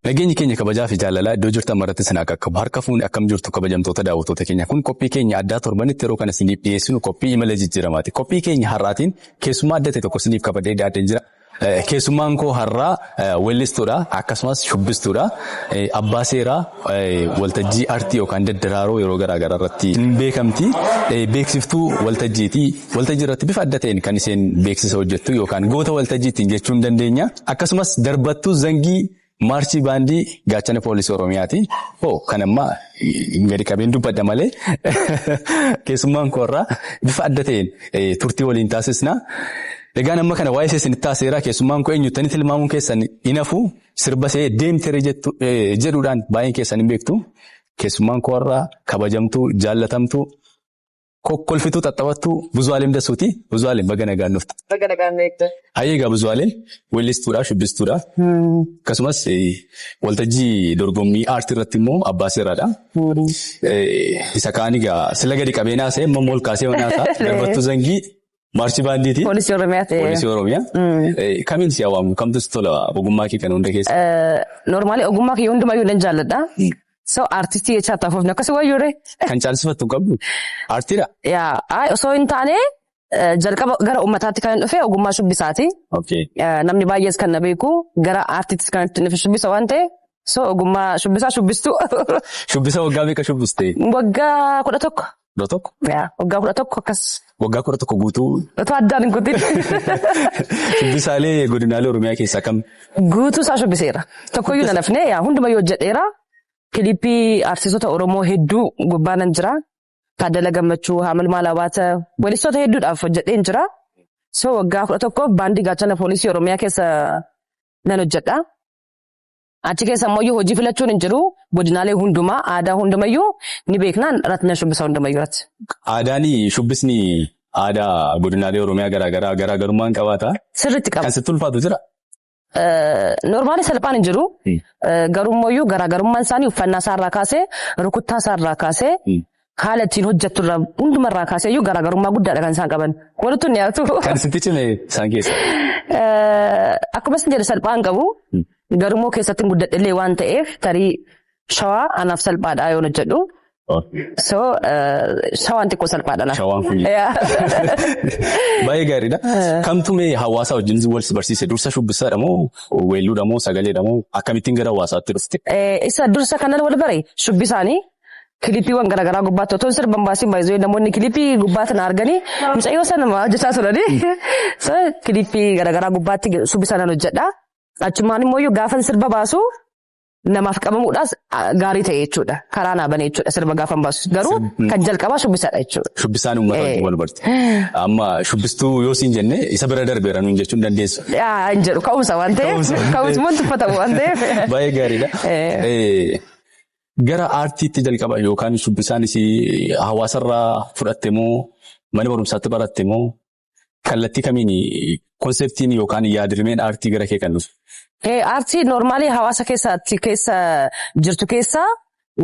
Nageenyi keenya kabajaa fi jaalalaa iddoo jirtan maratti isin haa qaqqabu. Harka fuuni, akkam jirtu kabajamtoota daawwattoota keenya? Kun qophii keenya addaa torbanitti yeroo kana isiniif dhiyeessinu qophii imala jijjiiramaati. Qophii keenya har'aatiin keessummaa adda ta'e tokko isiniif qabadhee dhiyaadheen jira. Keessummaan koo har'aa weellistuudha, akkasumas shubbistuudha. Abbaa seeraa waltajjii artii yookaan daddaraaroo yeroo garaa garaa irratti hin beekamti. Beeksiftuu waltajjiiti. Waltajjii irratti bifa adda ta'een kan isheen beeksisa hojjettu yookaan goota waltajjiitiin jechuu hin dandeenya. Akkasumas darbattuu zangii maarchii baandii gaachana poolisii Oromiyaati. Hoo kan amma gadi qabeen dubbadha malee keessummaan koo irraa bifa adda ta'een turtii waliin taasisna. Egaan amma kana waa'ee isinitti taaseera. Keessummaan koo eenyuttanii tilmaamuun keessan hin hafu. Sirba see deemtere jedhuudhaan baay'een keessan hin beektu. Keessummaan koo irraa kabajamtuu, jaallatamtuu, kokkolfituu, xaxxabattuu Buzuu'aalem Dassuuti. Buzuu'aalem, baga nagaan dhufte. Baga nagaan beekte. Hayyee, egaa Buzuu'aalem weellistuudha, shubbistuudha. Akkasumas waltajjii dorgommii aartii irratti immoo abbaa seeraadha. Isa kaan egaa sila gadi qabee naasee, amma immoo ol kaasee manaasaa darbattuu zangii maarchii baandiiti. Poolisii Oromiyaa ta'e. Poolisii Oromiyaa. Kamiin si waamu? Kamtu si tola ogummaa kee kana hunda keessa? Normally ogummaa kiyya hundumayyuu nan jaalladha. So artistii jechaa taa'uuf akkasii wayyuure. Kan caalsifattu hin qabdu? Aartiidha? Yaa, ay, osoo hin taane jalqaba gara uummataatti kan dhufe ogummaa shubbisaati. Namni baay'ees kan na beeku gara aartiittis kan itti dhufe shubbisa waan ta'eef, so ogummaa shubbisaa, shubbistuu. Shubbisa waggaa meeqa shubbiste? Waggaa 11. 11? Yaa, waggaa 11 akkas. Waggaa 11 guutuu. Otoo addaan hin kutin. Shubbisaalee godinaalee Oromiyaa keessaa kam? Guutuu isaa shubbiseera. Tokkoyyuu na lafne, yaa, hundumayyuu hojjedheera. Kilippii artistoota Oromoo hedduu gubbaa nan jira. Taaddala Gammachuu, Haamal Maalabaata, weellistoota hedduudhaaf hojjedheen jira. So waggaa 11f baandii gaachana poolisii Oromiyaa keessa nan hojjedha. Achi keessa immoo hojii filachuun hin jiru. Godinaalee hundumaa, aadaa hundumayyuu ni beeknaan irratti nan shubbisa hundumayyuu irratti. Aadaan shubbisni aadaa godinaalee Oromiyaa garaagaraa garaagarummaan qabaata. Sirriitti qaba. Kan sitti ulfaatu jira? Normally salphaan hin jiru. Garuu immoo garaagarummaan isaanii uffannaa isaarraa kaasee, rukuttaa isaarraa kaasee, haala ittiin hojjettu irraa hundumarraa kaasee iyyuu garaagarummaa guddaadha kan isaan qaban. Walitti hin dhiyaatu. Kan sitti cime isaan keessa? Akkuma isin jedhe, salphaan qabu. Garuu immoo keessatti hin guddadhellee waan ta'eef, tarii shawaa anaaf salphaadha yoon hojjedhu. So shawaan xiqqoo salphaadha naaf. Shawaan kun. Baay'ee gaariidha. Kamtu mee hawaasa wajjin wal si barsiise? Dursa shubbisaadha moo weelluudha moo sagaleedha moo akkamittiin gara hawaasaatti dhufte? Isa dursa kanan wal bare shubbisaanii. Kilipiiwwan garaagaraa gubbaatti otoo sirban baasiin baay'ee namoonni kilipii gubbaatti na arganii mucayyoo sana hojjechaa turanii. So kilipii garaagaraa gubbaatti shubbisaa nan hojjedha. Achumaan immoo gaafa sirba baasu namaaf qabamuudhaas gaarii ta'e jechuudha. Karaa naa bane jechuudha sirba gaafa baasu. Garuu kan jalqabaa shubbisaadha jechuudha. Shubbisaan uummata wajjin wal barte. Amma shubbistuu yoo siin jenne isa bira darbeera nuun jechuun dandeessu. Hin jedhu, ka'umsa waan ta'eef, ka'umsi wanti uffatamu waan ta'eef. Baay'ee gaariidha. Gara aartiitti jalqaba yookaan shubbisaanis hawaasarraa fudhatte moo mana barumsaatti baratte moo kallattii kamiin conceptiin yookaan yaadrimeen aartii gara kee kan dhufe? Aartii normally hawaasa keessatti keessa jirtu keessa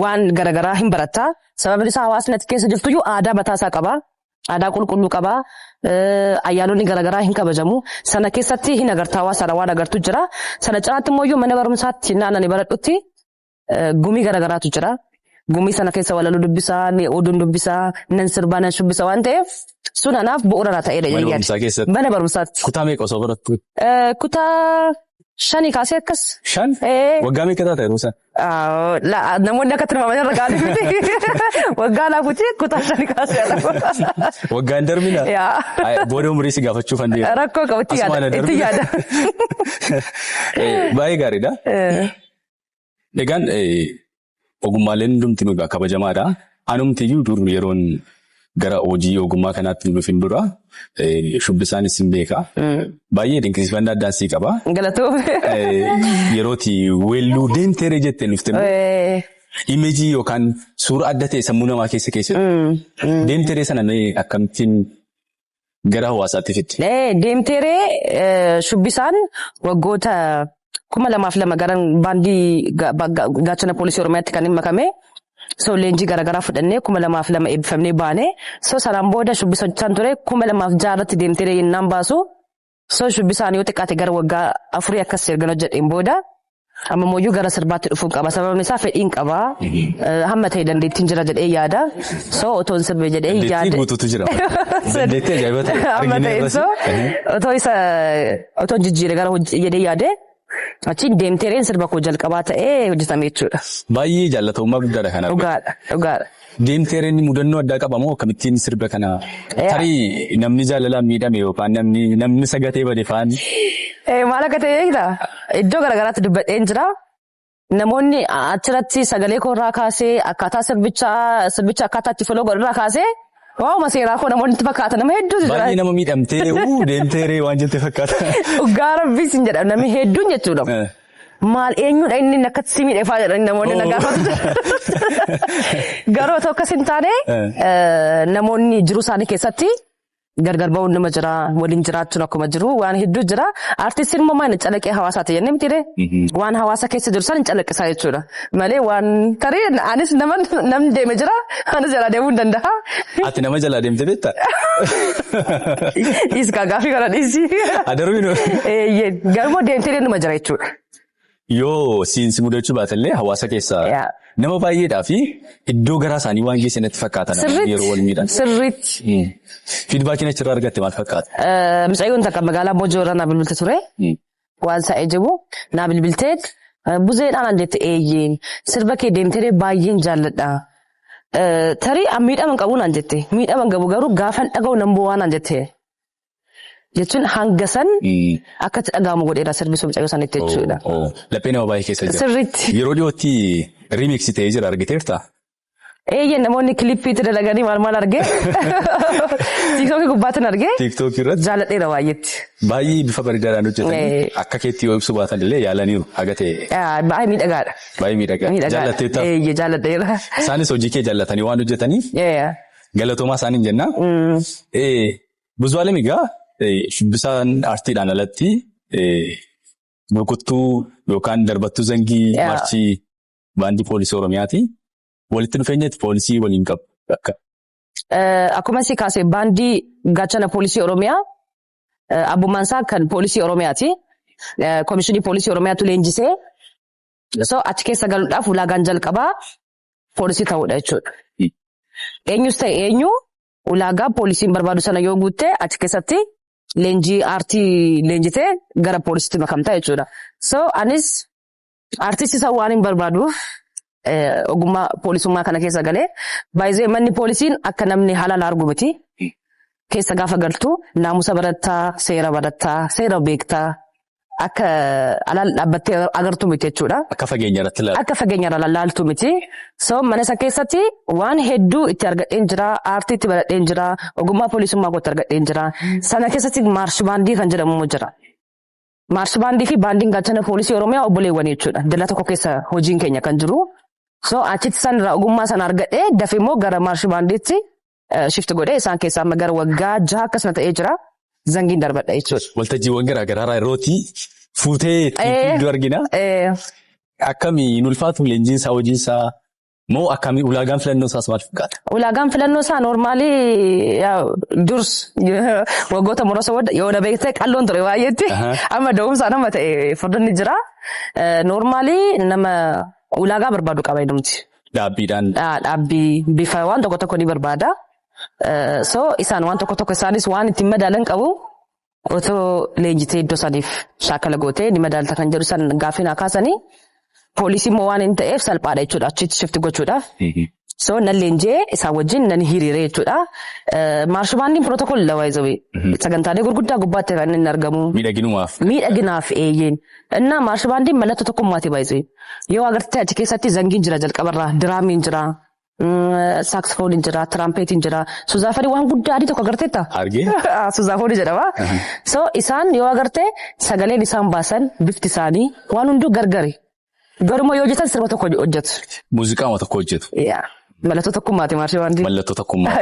waan garaagaraa hin baratta. Sababni isaa hawaasni ati keessa jirtuyyuu aadaa mataasaa qaba. Aadaa qulqulluu qaba. Ayyaanonni garaagaraa hin kabajamu. Sana keessatti hin agarta, hawaasa waan agartu jira. Sana cinaatti immoo mana barumsaatti naannoo baradhutti gumii garaagaraatu jira. Gumii sana keessa walaloo dubbisaa, oduun dubbisaa, nan sirbaa, nan shubbisa waan ta'eef, sun anaaf bu'uura naa ta'eedha. Mana barumsaa keessatti? Mana barumsaatti. Kutaa meeqa osoo barattu? Kutaa shanii kaasee akkas. 5? Waggaa meeqa taata yeroo sana? Namoonni akka tilmaaman irra gaarii miti. Waggaa laafuti, kutaa shanii kaasee. Waggaan darbina? Yaa. Booda umurii si gaafachuuf an deema. Rakkoo qabu, itti yaada. Itti yaada. Baay'ee gaariidha. Egaan ogummaaleen hundumti egaa kabajamaadha. Anumtiyyuu dur yeroon gara hojii ogummaa kanaatti hin dhufin dura shubbisaanis hin beeka. Baay'ee dinqisiifannaa addaan sii qaba. Galatoom. Yerooti weelluu deemteeree jettee dhufte immoo imeejii yookaan suura adda ta'e sammuu namaa keessa keessatti deemteeree sana mee akkamittiin gara hawaasaatti fidde? Deemteeree shubbisaan waggoota 2002 gara baandii gaachana poolisii Oromiyaatti kan hin makame. So leenjii garaagaraa fudhannee 2002 eebbifamnee baane. So sanaan booda shubbisa hojjechaan ture. 2006 irratti deemteeree yennaan baasu. So shubbisaan yoo xiqqaate gara waggaa 4 akkas ergan hojjedheen booda Amma immoo gara sirbaatti dhufuun qaba. Sababni isaa fedhiin qaba. Hamma ta'e dandeettiin jira jedhee yaada. So otoon sirbe jedhee Dandeettii yaada. guutuutu jira. Dandeettii ajaa'iba ta'e Amma argina ta'e irras. so otoo isa otoon jijjiire gara hojii jedhee yaade, achiin deemteereen sirba koo jalqabaa ta'ee hojjetame jechuudha. Baay'ee jaallatamummaa guddaadha kanaaf. Dhugaadha, dhugaadha. Deemteereen mudannoo addaa qaba moo akkamittiin sirba kana tarii namni jaalalaan miidhame yookaan namni sagatee bade faan? Maal akka ta'e beektaa? Iddoo garaagaraatti dubbadheen jira. Namoonni achirratti sagalee koo irraa kaasee, akkaataa sirbicha akkaataa itti follow godhu irraa kaasee, waa'uma seeraa koo namoonni itti fakkaatan nama hedduutu jira. Baay'ee nama miidhamtee uu deemteeree waan jette fakkaata. Dhugaa Rabbii sin jedha, namni hedduun jechuudha. Maal, eenyudha inni akkatti si miidhe fa'aa jedhanii namoonni na gaafatu. Garuu otoo akkas hin taane, namoonni jiruu isaanii keessatti gargar ba'uun nama jira, waliin jiraachuun akkuma jiru waan hedduu jira. Artistiin immoo maal, calaqqee hawaasaati jennee miti ree? Waan hawaasa keessa jiru san hin calaqqisaa jechuudha. Malee waan tarii anis nama namni deeme jira, anis jalaa deemuu hin danda'a. Ati nama jalaa deemte beektaa? Dhiisi kaa, gaafii kana dhiisi. Adarbiin. Eeyyee, garuu deemtee numa jira jechuudha. Yoo siin si mudachuu baatellee hawaasa keessaa nama baay'eedhaa fi iddoo garaa isaanii waan geesse natti fakkaata namoonni yeroo wal miidhan. Sirriitti. Feedbackiin achirraa argatte maal fakkaata? Mucayyoon takka magaalaa Mojoo irraa naa bilbilte ture. Waan isaa ejibu naa bilbiltee, "Buzeedhaan," an jette, "eeyyeen, sirba kee deemtee baay'een jaalladha. Tarii an miidhama hin qabu," naan jette. "Miidhama hin qabu, garuu gaafan dhaga'u nan bo'aa," naan jette. Jechuun hanga san akka itti dhaga'amu godheera sirbi sun mucayyoo sanitti jechuudha. Laphee nama baay'ee keessa jira. Sirriitti. Yeroo dhiyootti remix ta'ee jira, argiteertaa? Eeyyee, namoonni clipiitti dalaganii maal maal argee. TikTokii gubbaatiin argee. TikTokii irratti. Jaalladheera baay'eetti. Baay'ee bifa bareedaadhaan hojjetanii, akka keetti yoo ibsu baatan illee yaalaniiru haga ta'e. Baay'ee miidhagaadha. Baay'ee miidhagaa. Jaallatteetta. Eeyyee, jaalladheera. Isaanis hojii kee jaallatanii waan hojjetaniif galatoomaa isaaniin jenna. Buzuwaalem egaa shubbisaan aartiidhaan alatti rukuttuu yookaan darbattuu zangii maarchii baandii poolisii Oromiyaati. Walitti dhufeenya poolisii waliin qabu akka. Akkuma si kaase, baandii gaachana poolisii Oromiyaa abbummaan isaa kan poolisii Oromiyaati. Komishinii poolisii Oromiyaatu leenjisee. So achi keessa galuudhaaf ulaagaan jalqabaa poolisii ta'uudha jechuudha. Eenyus ta'e eenyu, ulaagaa poolisiin barbaadu sana yoo guutte, achi keessatti leenjii aartii leenjitee gara poolisiitti makamtaa jechuudha. So anis aartistii isa waan hin barbaaduuf ogummaa poolisummaa kana keessa galee. Baay'ee manni poolisiin akka namni halaala argu miti. Keessa gaafa galtu naamusa barattaa, seera barattaa, seera beektaa, akka alaal dhaabbattee agartu miti jechuudha. Akka fageenya irratti ilaalu. Akka fageenya irraa laaltu miti. So mana isa keessatti waan hedduu itti argadheen jira, aartii itti baradheen jira, ogummaa poolisummaa kootti argadheen jira. Sana keessatti maarsh baandii kan jedhamu immoo jira. Maarsh baandii fi baandiin gaachana poolisii Oromiyaa obboleewwan jechuudha. Dallaa tokko keessa hojiin keenya kan jiru. So achitti san irraa ogummaa sana argadhee, dafee immoo gara maarsh baandiitti shift godhee, isaan keessaa amma gara waggaa 6 akkasuma ta'ee jira. Zangiin darbadha jechuudha. Waltajjiiwwan garaa garaa yerootti fuutee ittiin fiigduu argina. Akkamii, hin ulfaatu leenjiin isaa, hojiin isaa moo akkamii, ulaagaan filannoo isaas maal fakkaata? Ulaagaan filannoo isaa normally durs waggoota muraasa booda yoo na beekte qalloon ture baay'eetti. Amma da'umsaan amma ta'e furdinni jira. Normally nama ulaagaa barbaadu qaba inni. Dhaabbiidhaan. Dhaabbii, bifa, waan tokko tokko ni barbaada. So isaan waan tokko tokko isaanis waan ittiin madaalan qabu. Otoo leenjitee iddoo saniif shaakala gootee ni madaalta kan jedhu san gaaffii naa kaasanii, poolisii immoo waan hin ta'eef salphaadha jechuudha achitti shift gochuudhaaf. So nan leenjee, isaan wajjin nan hiriire jechuudha. Maarsh baandiin protocol lawaa, sagantaalee gurguddaa gubbaatti kan inni argamu. Miidhaginumaaf. Miidhaginaaf, eeyyeen. Innaa maarsh baandiin mallattoo tokkummaati baay'isee. Yoo agartee, achi keessatti zangiin jira jalqabarraa, drumiin jira, saaksifooniin jira, tiraampheetiin jira. Sousaphonii waan guddaa adii tokko agarteetta? Argee. Sousaphonii jedhama. So isaan yoo agarte, sagaleen isaan baasan, bifti isaanii, waan hunduu gargari. Garuma yoo hojjetan sirba tokko hojjetu. Muuziqaama tokko hojjetu. Mallattoo tokkummaati maarshii baandii. Mallattoo tokkummaa.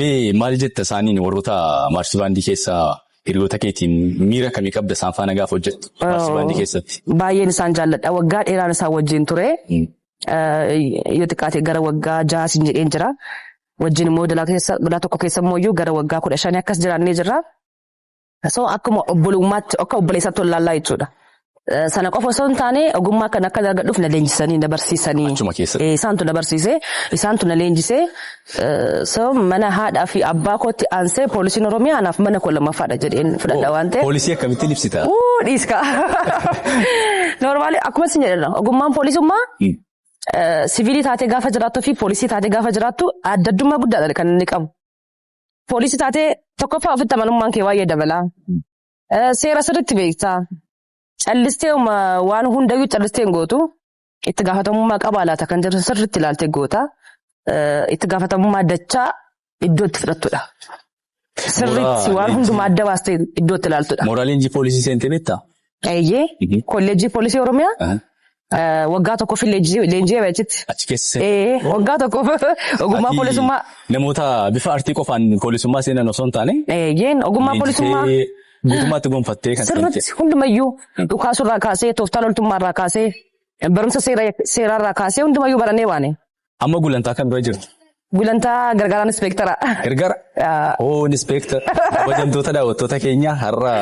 Mee maal jetta isaaniin, warroota maarshii baandii keessaa hiriyoota keetiin, miira kamii qabda isaan faana gaafa hojjettu maarshii baandii keessatti? Baay'een isaan jaalladha. Waggaa dheeraan isaan wajjin ture. Yoo xiqqaate gara waggaa 6 siin jedheen jira. Wajjin immoo dalaa keessa, dalaa tokko keessa immoo gara waggaa 15 akkas jiraannee jirra. So akkuma obbolummaatti, akka obboleessaatti ol laallaa jechuudha. Sana qofa osoo hin taane, ogummaa kana akka argadhuuf na leenjisanii, na barsiisanii. Achuma keessatti. Isaantu na barsiise, isaantu na leenjisee. So mana haadhaa fi abbaa kootti aansee poolisiin Oromiyaa anaaf mana koo lammaffaadha jedheen fudhadha waan ta'eef. Poolisii akkamittiin ibsita? Uu, dhiiska. Normally, akkuma isin jedhan, ogummaan poolisummaa siviilii taatee gaafa jiraattuu fi poolisii taatee gaafa jiraattu adda addummaa guddaadha kan inni qabu. Poolisii taatee tokkoffaa ofitti amanummaan kee baay'ee dabala. Seera sirriitti beektaa. Callistee waan hundayyuu callistee hin gootu. Itti gaafatamummaa qabaa laata kan jedhu sirriitti ilaaltee goota. Itti gaafatamummaa dachaa iddoo itti fudhattudha. Sirriitti waan hundumaa adda baastee iddoo itti ilaaltudha. Mooraa leenjii poolisii seentee beektaa? Eeyyee, kolleejjii poolisii Oromiyaa waggaa tokkoof leenjii achitti. Achi keessa seente? Ee, waggaa tokkoof ogummaa poolisummaa. Namoota bifa artii qofaan poolisummaa seenan osoo hin taane. Eeyyeen, ogummaa poolisummaa. Guutummaatti gonfattee kan seente. Sirriitti hundumayyuu, dhukaasurraa kaasee, tooftaa loltummaarraa kaasee, barumsa seeraarraa kaasee hundumayyuu barannee baane. Amma gulantaa kam bira jirtu? Gulantaa gargaaraan inspektara. Gargaara? Oo, inspektara. Kabajamtoota daawwattoota keenya, har'a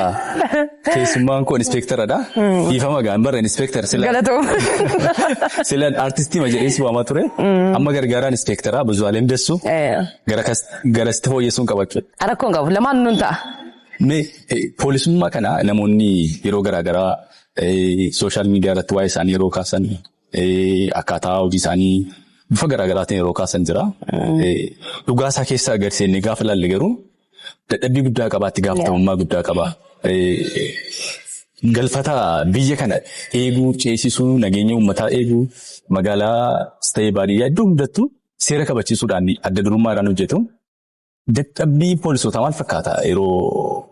keessummaan koo inspektaradha. Dhiifama gaan barra inspektara sila. Galatoom. Sila artistii ma jedhee si waamaa ture. Amma gargaaraan inspektara Buzuu'aalem Dessu gara garasitti fooyyessuun qabachuudha. Rakkoon qabu, lamaan nun ta'a. Mee poolisummaa kana namoonni yeroo garaagaraa social media irratti waa'ee isaanii yeroo kaasan, akkaataa hojii isaanii bifa garaagaraatiin yeroo kaasan jira. Dhugaa isaa keessa agarsiisnee gaafa ilaalle garuu dadhabbii guddaa qaba, itti gaafatamummaa guddaa qaba. Galfata biyya kana eeguu, ceesisuu, nageenya uummataa eeguu, magaalaa ta'ee baadiyyaa iddoo hundattuu seera kabachiisuudhaan adda durummaadhaan hojjetu. Dadhabbii poolisootaa maal fakkaata yeroo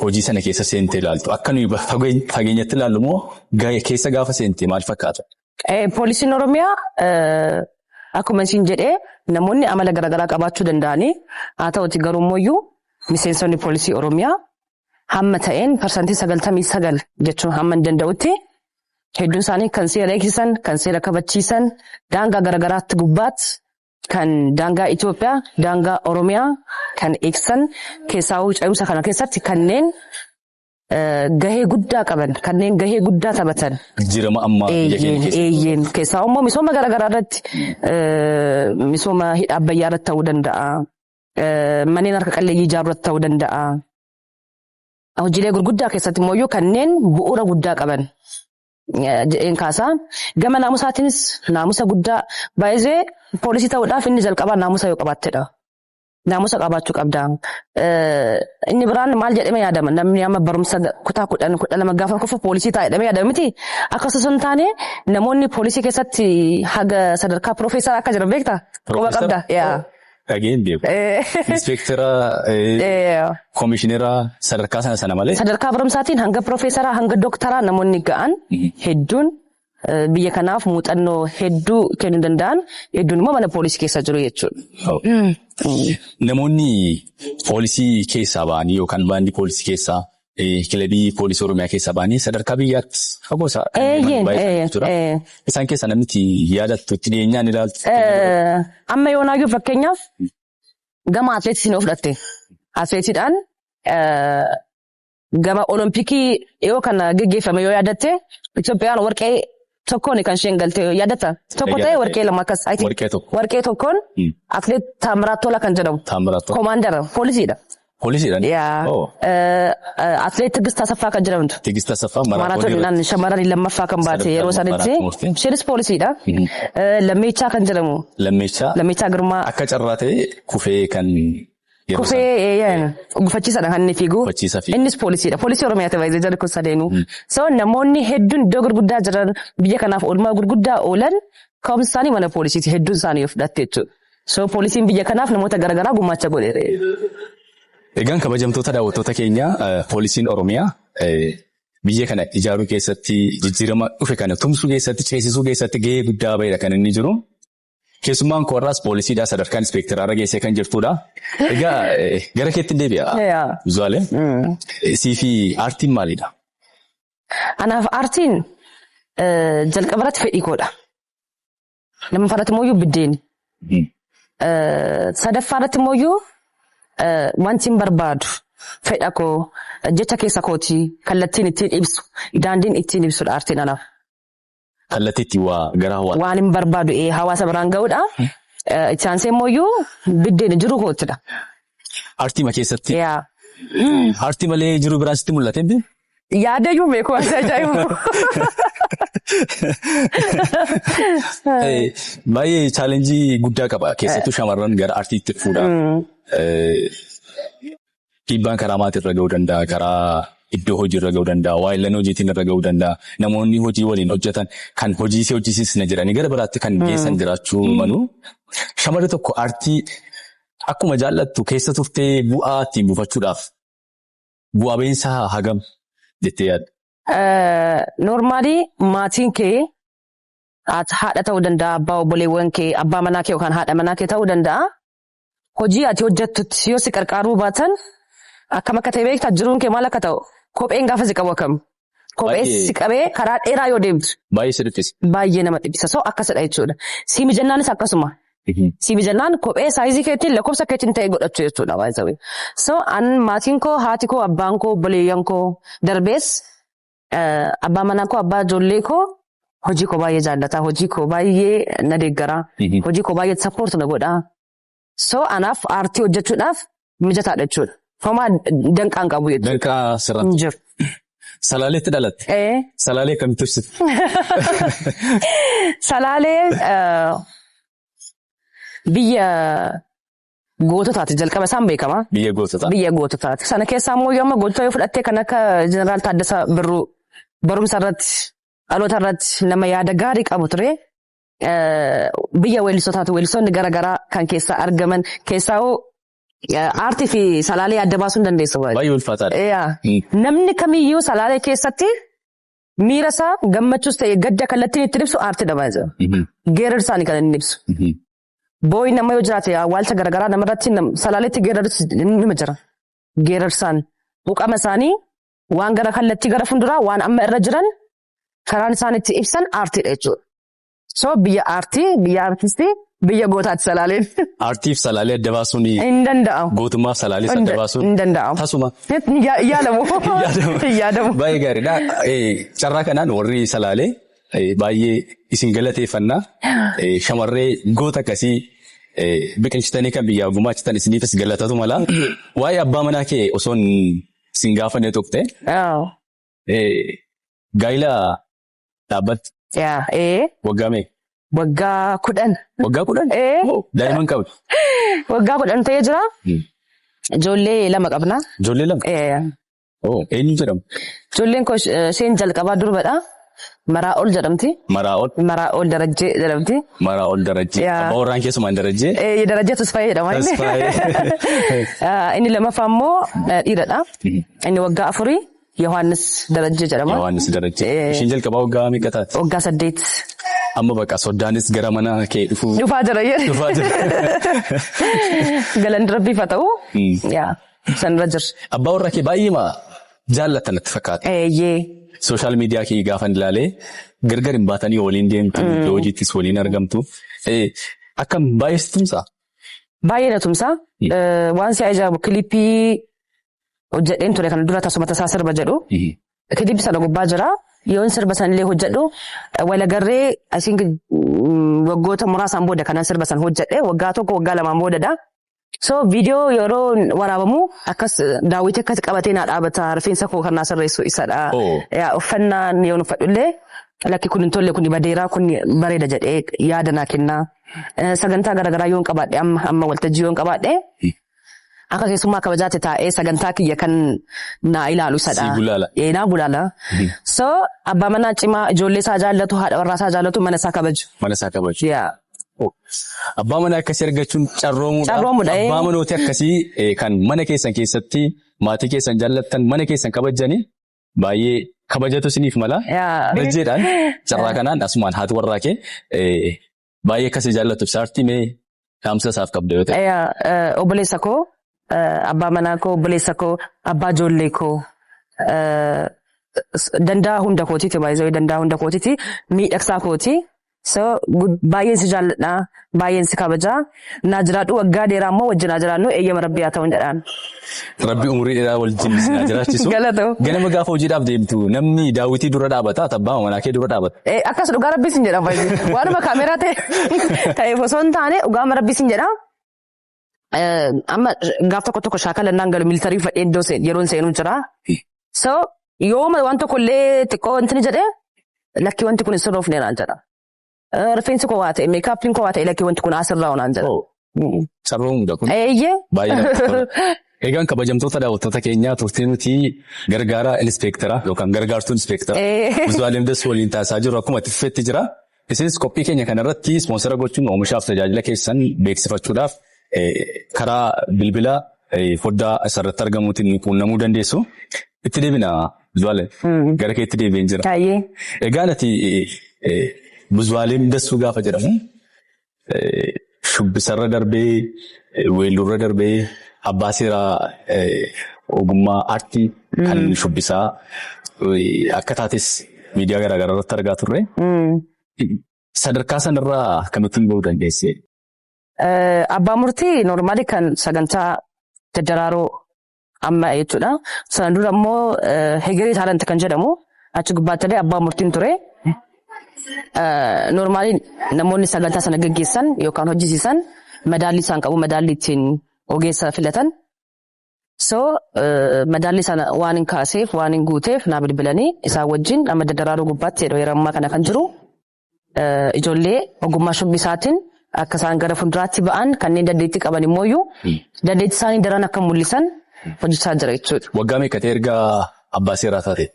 hojii sana keessa seentee ilaaltu? Akka nuyi fageenyatti ilaallu moo keessa gaafa seente maal fakkaata? Poolisiin Oromiyaa, akkuma isin jedhee, namoonni amala garaagaraa qabaachuu danda'anii, haa ta'uti garuu immoo miseensonni poolisii Oromiyaa hamma ta'een, 99% jechuun hamma hin danda'utti, hedduun isaanii kan seera eegsisan, kan seera kabachiisan, daangaa garaagaraatti gubbaatti kan daangaa Itoophiyaa, daangaa Oromiyaa kan eegsisan, keessaa ce'umsa kana keessatti kanneen gahee guddaa qaban, kanneen gahee guddaa taphatan. Jijjiirama ammaa biyya keenya keessatti. Eeyyeen, keessaa immoo misooma garaagaraa irratti, misooma hidha Abbayyaa irratti ta'uu danda'a. Manneen harka qalleeyyii ijaaruu irratti ta'uu danda'a. Hojiilee gurguddaa keessatti immoo kanneen bu'uura guddaa qaban jedheen kaasaa. Gama naamusaatiinis naamusa guddaa baay'ee, poolisii ta'uudhaaf inni jalqabaa naamusa yoo qabaattedha. Naamusa qabaachuu qabda. Inni biraan maal jedhamee yaadama? Namni amma barumsa kutaa 10, 12 gaafa kufu poolisii ta'a jedhamee yaadama miti. Akkasumas hin taane, namoonni poolisii keessatti haga sadarkaa piroofeesara akka jiran beektaa? Quba qabda. Yaa. Dhageen beeku. Inspektara, koomishinera, sadarkaa sana sana malee. Sadarkaa barumsaatiin hanga piroofeesaraa, hanga dooktaraa namoonni ga'an hedduun, biyya kanaaf muuxannoo hedduu kennuu danda'an hedduun immoo mana poolisii keessa jiru jechuudha. Namoonni poolisii keessaa ba'anii yookaan baandii poolisii keessaa, kilabii poolisii Oromiyaa keessaa ba'anii sadarkaa biyyaatti fagoo isaa kan deeman baay'ee jira. Isaan keessaa namni itti yaadattu, itti dhiyeenyaan ilaaltu? Amma yoonaayyuu fakkeenyaaf gama atleetiksiin yoo fudhatte, atleetiidhaan gama olompikii dhiyoo kana geggeeffame yoo yaadatte, Itoophiyaan warqee tokkoon kan isheen galte yaadatta. Tokko ta'e, warqee lama akkas. I think. Warqee tokko. Warqee tokkoon atleet Taamiraat Tolaa kan jedhamu. Taamiraat Tolaa. Koomaandara poolisiidha. Poolisiidha? Yaa. Atleet Tigist Asaffaa kan jedhamtu. Tigist Asaffaa maraatoonii Maraatooniidhaan shamarran lammaffaa kan baate Sadarkaa yeroo sanitti. lammaffaa xumurte. Isheenis poolisiidha. Lammeechaa kan jedhamu. Lammeechaa. Lammeechaa Girmaa. Akka carraa ta'e kufee kan yeroo Kufee gufachiisaadha kan inni fiigu. Gufachiisaa fiigu. Innis poolisiidha. Poolisii Oromiyaa ta'e jarri kun sadeenuu. So namoonni hedduun iddoo gurguddaa jiran, biyya kanaaf oolmaa gurguddaa oolan, ka'umsi isaanii mana poolisiiti, hedduun isaanii yoo fudhatte jechuudha. So poolisiin biyya kanaaf namoota garaagaraa gumaacha godheera. Egaan kabajamtoota daawwattoota keenya, poolisiin Oromiyaa biyya kana ijaaruu keessatti, jijjiirama dhufe kana tumsuu keessatti, ceesisuu keessatti gahee guddaa bahedha kan inni jiru. Keessummaan koo har'aas poolisiidha, sadarkaan inspektaraarra geessee kan jirtudha. Egaa gara keetti deebi'a. Zuwaale. Sii fi aartiin maalidha? Anaaf aartiin jalqaba irratti fedhii koodha. Lammaffaa irratti immoo biddeen. Sadaffaa irratti immoo wanti hin barbaadu. Fedha koo, jecha keessa kooti, kallattiin ittiin ibsu, daandiin ittiin ibsudha aartiin anaaf. Kallattii ittiin waa gara hawaasa. Waan hin barbaadu hawaasa biraan ga'uudha. Itti aansee immoo iyyuu biddeen jiru kootidha. Aartiima keessatti. Yaa. Aartii malee jiru biraan sitti mul'ate hin Yaadayyuu beeku waan ajaa'ibu. Baay'ee challenge guddaa qaba. Keessattuu shamarran gara aartiitti dhufuudha. Dhiibbaan karaa maatii irra ga'uu danda'a, karaa iddoo hojii irra ga'uu danda'a, waayillan hojiitiin irra ga'uu danda'a. Namoonni hojii waliin hojjetan kan hojii si hojjisiisne jedhanii gara biraatti kan geessan jiraachuu malu. Shamarri tokko aartii akkuma jaallattu keessa turtee bu'aa ittiin buufachuudhaaf bu'aa ba'iinsa hagam jettee yaadda? Normally maatiin kee haadha ta'uu danda'a, abbaa, obboleewwan kee, abbaa manaa kee yookaan haadha manaa kee ta'uu danda'a. Hojii ati hojjettutti yoo si qarqaaruu baatan akkam akka ta'e beektaa? Jiruun kee maal akka ta'u, kopheen gaafa si qabu akkam? Kophee si qabee karaa dheeraa yoo deemtu. Baay'ee si dhiphisa. Baay'ee nama dhiphisa. So akkasidha jechuudha. Si mijannaanis akkasuma. Si mijannaan kophee size keetiin, lakkoofsa keetiin ta'e godhachuu jechuudha baay'ee. So an maatiin koo, haati koo, abbaan koo, obboleeyyan koo, darbees abbaa manaa koo, abbaa ijoollee koo hojii koo baay'ee jaallata. Hojii koo baay'ee na deeggara. Hojii koo baay'ee support na godha. So anaaf aartii hojjechuudhaaf mijataadha jechuudha. Homaa danqaan qabu jechuudha. Danqaa sirratti. Hin jiru. Salaaleetti dhalatte. Ee. Salaalee akkamitti ibsite? Salaalee biyya goototaati, jalqaba isaan beekama. Biyya goototaa. Biyya goototaati. Sana keessaa immoo yoo amma gootota yoo fudhattee, kan akka Jeneraal Taaddasaa Birruu barumsa irratti, dhaloota irratti nama yaada gaarii qabu ture. Biyya weellistotaati. Weellistoonni garaagaraa kan keessaa argaman keessaa aartii fi Salaalee adda baasuu hin dandeessu. Baay'ee ulfaataadha. Yaa. Namni kamiyyuu Salaalee keessatti miira isaa, gammachuus ta'e gadda, kallattiin ittiin ibsu aartiidha baay'ee. Geerarsaani kan inni ibsu. Booyi nama yoo jiraate, awwaalcha garaagaraa namarratti Salaaleetti geerarsi nima jira. Geerarsaan quuqama isaanii, waan gara kallattii gara fuulduraa, waan amma irra jiran karaan isaan itti ibsan aartiidha jechuudha. So biyya aartii, biyya aartistii, biyya gootaati Salaaleen. Aartiif Salaalee adda baasuun Hin danda'amu. gootummaaf Salaalee adda baasuun Hin danda'amu. tasuma. Hin yaadamu. Hin yaadamu. Baay'ee gaariidha. Carraa kanaan warri Salaalee baay'ee isin galateeffannaa. Shamarree goota akkasii biqilchitanii kan biyyaaf gumaachitan isiniifis galatatu mala. Waa'ee abbaa manaa kee osoo isin gaafanne tuqte, gaa'ila dhaabbatti Yaa ee. waggaa meeqa? Waggaa 10. Waggaa 10? Ee. Oh, daa'imman qabdu. Waggaa 10 ta'ee jira. Ijoollee lama qabna. Ijoollee lama? Ee. Oh, eenyu jedhamu? Ijoolleen koo isheen jalqabaa durbadha. Maraa ol jedhamti. Maraa ol. Maraa ol Darajjee jedhamti. Maraa ol Darajjee. Yaa. Abbaa warraan keessumaan Darajjee. Ee, Darajjee Tasfaayee jedhama inni. Tasfaayee. Inni lammaffaa immoo dhiiradha. Inni waggaa 4, Yohaannis Darajjee jedhama. Yohaannis Darajjee. Ee. Isheen jalqabaa waggaa meeqa taati? Waggaa 8. Amma bakka soddaanis gara mana kee dhufuu. Dhufaa jira jedhe. Dhufaa jira. Galanni Rabbiif haa ta'u. Yaa, sanirra jira. Abbaa warraa kee baay'ee jaallatan natti fakkaata. Eeyyee. Social media kee gaafan ilaalee gargar hin baatanii, waliin deemtu, iddoo hojiittis waliin argamtu. Akkam, baay'ee si tumsaa? Baay'ee na tumsa. Waan si ajaa'ibu, clip hojjedheen ture kana dura, "Tasuma Tasaa" sirba jedhu. Clip sana gubbaa jira. Yoon sirba sanillee hojjedhu walagarree asiin waggoota muraasaan booda kanan sirba san hojjedhe, waggaa 1, waggaa 2n boodadha. So viidiyoo yeroo waraabamu akkas daawwitii akkas qabatee naa dhaabata, rifeensa koo kan naa sirreessu isadha. Oh. Yaa, uffannaan yoon uffadhullee lakki kun hin tolle, kun badeeraa, kun bareeda jedhee yaada naa kenna. Sagantaa garaagaraa yoon qabaadhe, amma amma waltajjii yoon qabaadhe, akka keessummaa kabajaatti taa'ee sagantaa kiyya kan naa ilaalu isadha. Si gulaala. Ee, naa gulaala. So abbaa manaa cimaa, ijoollee isaa jaallatu, haadha warraa isaa jaallatu, mana isaa kabaju. Mana isaa kabaju. Yaa. Oh. Abbaa manaa akkasii argachuun carroomuudha. Carroomuudha, ee. Abbaa manooti akkasii kan mana keessan keessatti maatii keessan jaallattan, mana keessan kabajanii, baay'ee kabajatu isiniif mala. Yaa. Darajjeedhaan carraa kanaan asumaan haati warraa kee baay'ee akkasii jaallattu ibsaartii mee dhaamsa isaaf qabda yoo ta'e. Yaa, obboleessa koo, abbaa manaa koo, obboleessa koo, abbaa ijoollee koo, danda'a hunda kootiiti, baay'ee danda'a hunda kootiiti, miidhagsaa kooti. So baay'een si jaalladha, baay'een si kabaja. Naa jiraadhu, waggaa dheeraa immoo wajjin haa jiraannu, eeyyama Rabbii haa ta'uun jedhaan. Rabbi umurii dheeraa wajjin isin haa jiraachisu. Galatoo. Ganama gaafa hojiidhaaf deemtu namni daawwitii dura dhaabata, abbaa manaa kee dura dhaabata? Akkas dhugaa Rabbii sin jedha baay'ee. Waanuma kaameeraa ta'e ta'eef osoo hin taane dhugaama Rabbii sin jedha. Amma gaaf tokko tokko shaakala naan galu militarii uffadhee iddoo yeroon seenuu jira. So yooma waan tokko illee xiqqoo wanti ni jedhee, "Lakkii, wanti kun hin sirroofne" naan jedha. Rifeensi koo waa ta'e, makeupiin koo waa ta'e, "Lakkii, wanti kun asirraa" naan jedha. Sarroomudha kun. Eeyyee. Baay'ee namatti tola. Egaan kabajamtoota daawwattoota keenyaa, turtii nuti gargaaraa inspeektara yookaan gargaartuu inspeektara Buzuu'aalem Dassuu waliin taasisaa jiru akkuma itti fufetti jira. Isinis qophii keenya kanarratti sponsor gochuun oomishaaf tajaajila keessan beeksifachuudhaaf karaa bilbila foddaa isarratti argamuutiin quunnamuu dandeessu. Itti deebina, Buzuu'aalem. Gara keetti deebi'een jira. Baay'ee. Egaan ati Buzuu'aalem Dassuu gaafa jedhamu shubbisarra darbee, weelluurra darbee, abbaa seeraa ogummaa aartii kan shubbisaa akka taates miidiyaa garaagaraa irratti argaa turre. Sadarkaa sanarraa akkamittiin gahuu dandeesse? Abbaa murtii normally kan sagantaa Daddaraaroo amma jechuudha. Sana dura immoo Hegeree Talent kan jedhamu achi gubbaatti illee abbaa murtiin ture. Normally namoonni sagantaa sana gaggeessan yookaan hojjisiisan madaallii isaan qabu, madaallii ittiin ogeessa filatan. So madaallii sana waan hin kaaseef, waan hin guuteef naa bilbilanii isaan wajjin amma Daddaraaroo gubbaatti yeroo ammaa kana kan jiru ijoollee ogummaa shubbisaatiin akka isaan gara fuulduraatti ba'an, kanneen dandeettii qaban immoo dandeettii isaanii daran akka mul'isan hojjechaa jira jechuudha. Waggaa meeqa ta'e erga abbaa seeraa taate?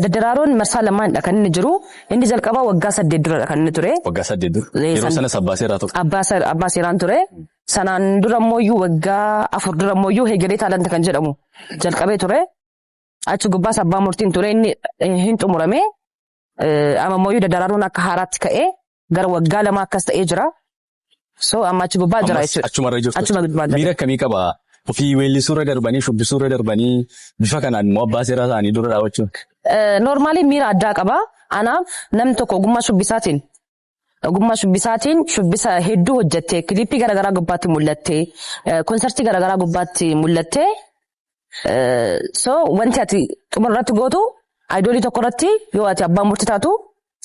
Daddaraaroon marsaa lamaanidha kan inni jiru. Inni jalqabaa waggaa 8 duradha kan inni ture. Waggaa 8 dura. Yeroo sanas abbaa seeraa ture. Abbaa seeraan ture. Sanaan dura immoo waggaa 4 dura immoo Hegeree Talent kan jedhamu jalqabee ture. Achi gubbaas abbaa murtiin ture, inni hin xumurame. Amma immoo Daddaraaroon akka haaraatti ka'ee gara waggaa 2 akkas ta'ee jira. So amma achi gubbaa jira jechuudha. Achumarra jirtu. Achuma gubbaa jira. Miira akkamii qaba? Ofii weellisuurra darbanii, shubbisuurra darbanii, bifa kanaan immoo abbaa seeraa ta'anii dura dhaabachuun. Normally miira addaa qaba. Anaaf namni tokko ogummaa shubbisaatiin shubbisa hedduu hojjettee, clip garaagaraa gubbaatti mul'attee, konsertii garaagaraa gubbaatti mul'attee, so wanti ati xumura irratti gootu Idolii tokko irratti yoo ati abbaa murtii taatu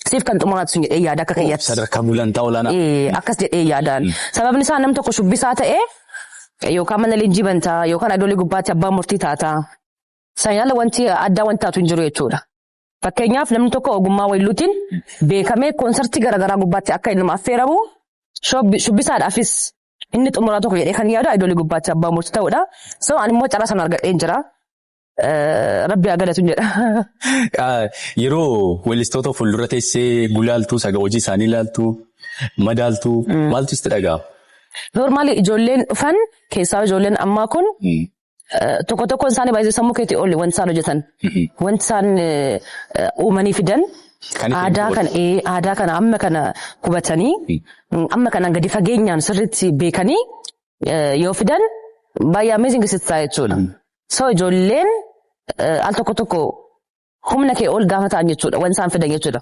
siif kan xumuraatu sun jedhee yaada akka kiyyaatti. Sadarkaa gulantaa olaanaa. Akkas jedhee yaadaan. Sababni isaa namni tokko shubbisaa ta'ee yookaan mana leenjii bantaa yookaan Idolii gubbaatti abbaa murtii taataa. Sana ala wanti addaa wanti taatu hin jiru jechuudha. Fakkeenyaaf namni tokko ogummaa weelluutiin beekamee koonsartii garaagaraa gubbaatti akka inni affeeramu, shubbisaadhaafis inni xumuraa tokko jedhee kan yaadu Idolii gubbaatti abbaa murtii ta'uudha. So ani immoo carraa sana argadheen jira. Rabbi haa galatu jedha. Yeroo weellistoota fuuldura teessee gulaaltu, saga hojii isaanii ilaaltu, madaaltu, maaltu sitti dhaga'ama? Normally ijoolleen dhufan keessaa ijoolleen ammaa kun tokko tokkoon isaanii baay'ee sammuu keetii oli wanti isaan hojjetan. Wanti isaan uumanii fidan. Kan ittiin Aadaa kana aadaa kana amma kana hubatanii, amma kana gadi fageenyaan sirriitti beekanii yoo fidan baay'ee amazing sitti ta'a jechuudha. So ijoolleen al tokko tokko humna kee ol gaafa ta'an jechuudha wanti isaan fidan jechuudha.